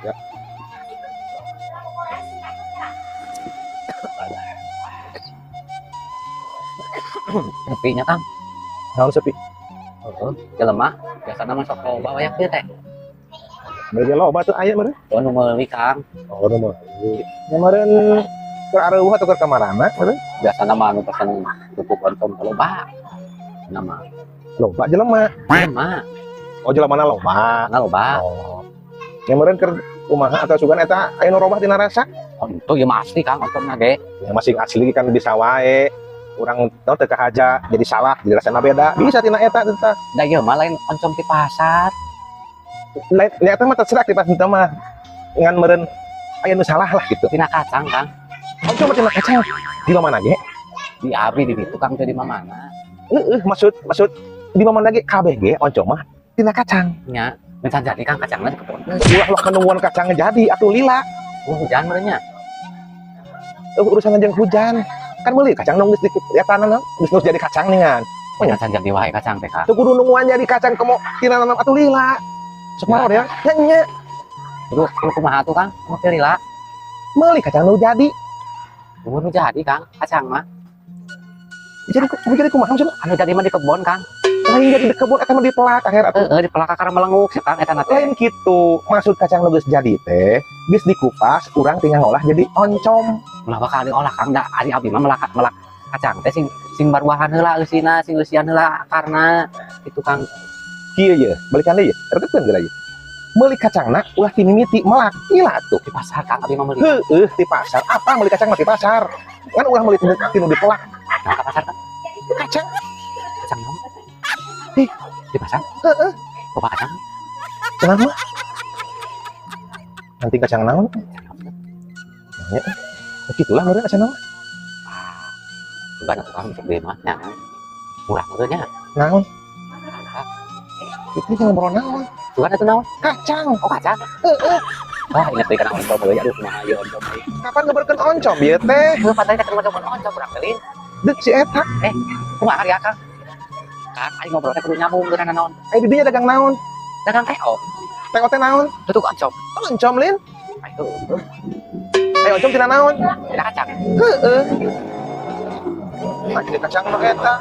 Ya. Sepi nya, Kang. Naon sepi? Heeh, jelema biasana mah sok loba wayak ieu teh. Mereka loba tuh aya meureun. Oh, nu meuli, Kang. Oh, nu meuli. Nya meureun keur areuweuh atau keur kamarana meureun? Biasana mah anu pesen pupuk oncom teh loba. Nama Loba jelema. Jelema. Oh, jelemana loba. Nah, loba. Oh. Nya meureun keur kumaha atau sugan eta aya nu robah tina rasa? Oh, itu ieu mah asli, Kang, oncomna ge. Ya masing asli kan bisa wae. Urang tau teu kahaja jadi salah, jadi rasana beda. Bisa tina eta teh. Da ieu mah lain oncom ti pasar. Lain nya eta mah terserah di pas teu mah. Ngan meureun aya nu salah lah gitu. Tina kacang, Kang. Oncom mah tina kacang. Di mana ge? Di abi di ditu, Kang, teu di mana. Heeh, maksud maksud di mana ge kabeh ge oncom mah tina kacang. Nya, mencan jadi, Kang, kacangna di kebon. Ulah ulah kanungguan kacang jadi atuh lila. Oh, hujan meureun nya. Urusan jeung hujan. Kan meuli kacang nu geus di ya tanah geus geus jadi kacang ningan. Oh, nya can jadi wae kacang teh, Kang. Teu kudu nungguan jadi kacang komo tina nanam atuh lila. Sok maror ya. Nya nya. Terus kudu kumaha tuh, Kang? Kumaha teh lila? Meuli kacang nu jadi. Umur nu jadi, Kang, kacang mah. Jadi kumaha maksudna? Anu jadi mah di kebon, Kang. Lain jadi di kebun eta mah dipelak akhir atuh. Heeh, dipelak kakara melenguk sih, Kang, eta na teh. Lain kitu. Maksud kacang nu geus jadi teh geus dikupas, urang tinggal ngolah jadi oncom. Ulah bakal diolah, Kang, da ari abi mah melak melak kacang teh sing sing baruahan heula eusina, sing eusian heula karena itu, Kang. Kieu ye, balikan deui ye. Rekekeun geura ye. Meuli kacangna ulah ti mimiti melak, lila tuh. Di pasar, Kang, abi mah meuli. Heueuh, di pasar. Apa meuli kacang mah di pasar? Kan ulah meuli ti nu dipelak. Nah, ke pasar, Kang. Kacang. Kacang naon? Ih. Di pasar? Heeh. Loba kacang. Cenah mah. Nanti kacang naon? Kacang naon? Ya, gitulah meureun kacang naon. Ah, sugan atuh, Kang, untuk beli mah nya. Murah meureun nya. Naon? Itu jangan ngobrol naon. Sugan atuh naon? Kacang. Oh, kacang. Heeh. Wah, inget deui kana oncom euy. Aduh, kumaha ieu oncom euy. Kapan ngeberkeun oncom ieu teh? Heuh, padahal kacang oncom oncom urang teh, Lin. Deuk si eta. Kumaha ya, Kang? Kang, aing ngobrol teh kudu nyambung geuna naon. Eh, di dinya dagang naon? Dagang TO. TO teh naon? Tutug oncom. Oncom, Lin. Ayo, Eh, oncom tina naon? Tina kacang. Heeh. Nah, jadi kacang mah eta.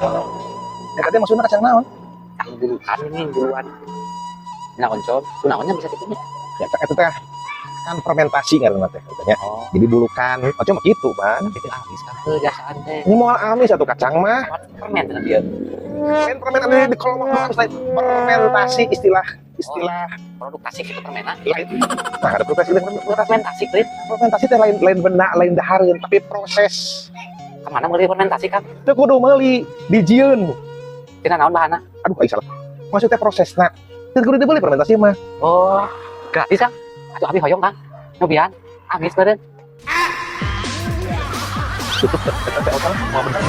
Eta teh maksudna kacang naon? Kacang bulukan ini duluan. Tina oncom, kunaonnya bisa kitu nya? Ya, eta teh kan fermentasi ngaranna teh katanya. Oh, Jadi bulukan. Oncom mah kitu, Pan. Itu amis, Kang, heuh jasaan teh. Ini moal amis atuh kacang mah. Permen dengan dia. Lain permen anu di kolom mah amis, lain fermentasi istilah istilah Produk tasik itu permenan. Lain. Nah, ada proses fermentasi. Fermentasi, Lin. Fermentasi teh lain lain benda, lain dahareun, tapi proses. Kemana meuli fermentasi, Kang? Teu kudu meuli, dijieun. Tina naon bahanna? Aduh, ai salah. Maksudnya prosesna. Teu kudu dibeli fermentasi mah. Oh, gratis, Kang. Atuh abi hoyong, Kang. Nyobian. Amis beureun. Tutup eta teh otak mau bener.